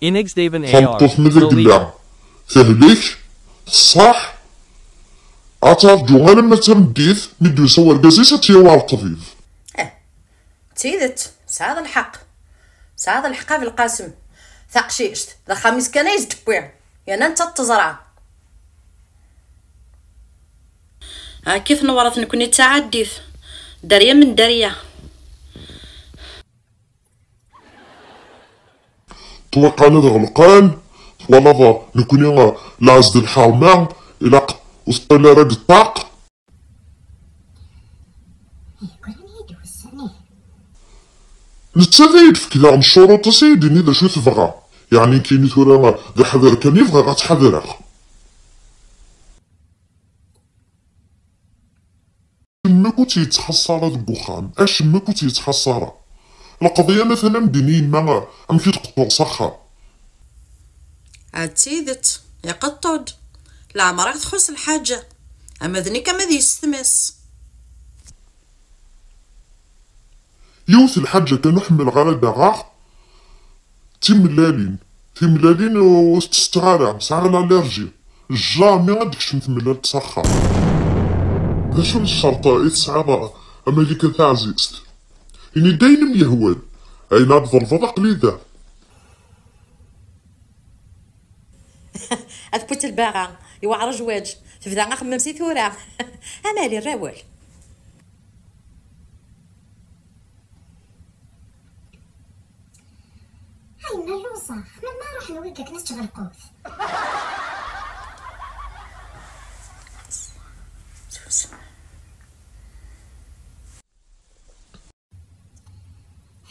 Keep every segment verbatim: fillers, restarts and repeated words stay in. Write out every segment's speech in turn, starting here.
Inigzdaven ar tameṭṭut mi d agella tehlek, ṣṣaḥ, ad terǧu alamma d tameddit mi d-yusa urgaz-is ad tt-yawi ɣer ṭṭbib. Eh, d tidet, tesɛiḍ lḥeqq. Tesɛiḍ lḥeqq a Belqasem. Taqcict, d axxam-is kan ay s-d-tewwi. Yerna nettat teẓra. Akka i tnewṛeḍ, nekkni d taɛaddit. Dderya mend dderya. Ṭṭwiqan ad ɣelqen, twalaḍ, nekkni lɛezd lḥerma, ilaq ur teṭṭil ara deg ṭṭaq. Nettat ay d-tefk daɣen ccuruṭ-is, ay d-tini d acu tebɣa. Yeɛni nekkini tura d aḥder kan i bɣiɣ ad tt-ḥadreɣ. Acemma ur tt-yettxaṣṣa ara deg uxxam, acemma ur tt-yettxaṣṣa ara. Lqeḍya ma tella am din i yemma, amek i d-qeṭṭuɣ s axxam. A d tidet, iqeṭṭu-d. Leɛmer i ɣ-txuṣṣ lḥaǧa. Ama d nekk ama d yessetma-s. Yiwet lḥaǧa kan ur ḥemmleɣ ara daɣaɣ, d timellalin. Timellalin ur tt-ttetteɣ ara, sɛiɣ l'allergie. Jamais ad d-tekcem tmellalt s axxam. D acu n ccerṭ i tesɛiḍ a Malika taɛzizt? Ini-d ayen i m-yehwan. Ayen ad tḍelbeḍ aql-i da. Ad tewwi lbaɣa, yewɛer zzwaǧ, tebda axemmem si tura. Amali, rrawel. Ay, ma lluẓeɣ, melmi ara ruḥen wigad n tǧeɣlqut?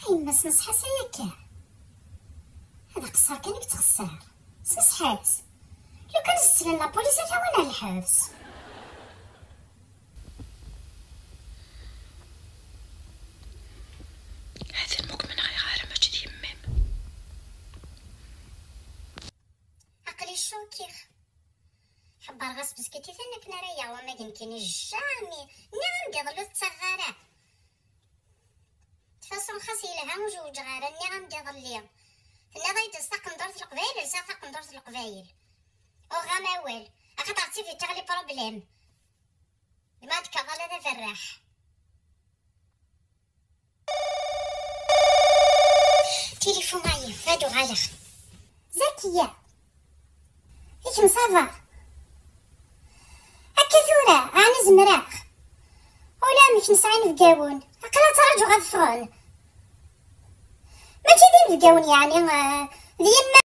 Ay, ma sneṣḥas ay akka. Ad aqeṣṣer kan i yettxeṣṣer. Smeṣḥas. Lukan s-slen la police ad t-awin ar lḥebs. Atan mukmen ɣiɣ ara mačči d yemma-m. Aql-i ccukiɣ. Ḥebbreɣ-as beskit i tan akken ara yaɣ wamag nekkini jamais. Nniɣ-am-d iḍelli ur tettaɣeḍ ara. Tfaṣun xas yelha ur zewǧeɣ ara, nniɣ-am-d iḍelli. Tenniḍ-iyi-d s taqendurt n Leqbayel, lsiɣ taqendurt n Leqbayel. Uɣeɣ-am awal, axaṭer d tivitaɣ les problèmes. D ma ad d-kkreɣ ala d aberraḥ. Tilifun-ayi, ad uɣaleɣ. Zakiya. I kemm ça va? Akka tura, ɛni zemreɣ? Ula amek nesɛa inebgawen, aql-aɣ ttraǧuɣ ad ffɣen. Mačči d inebgawen, yeɛni, eh, d yemma.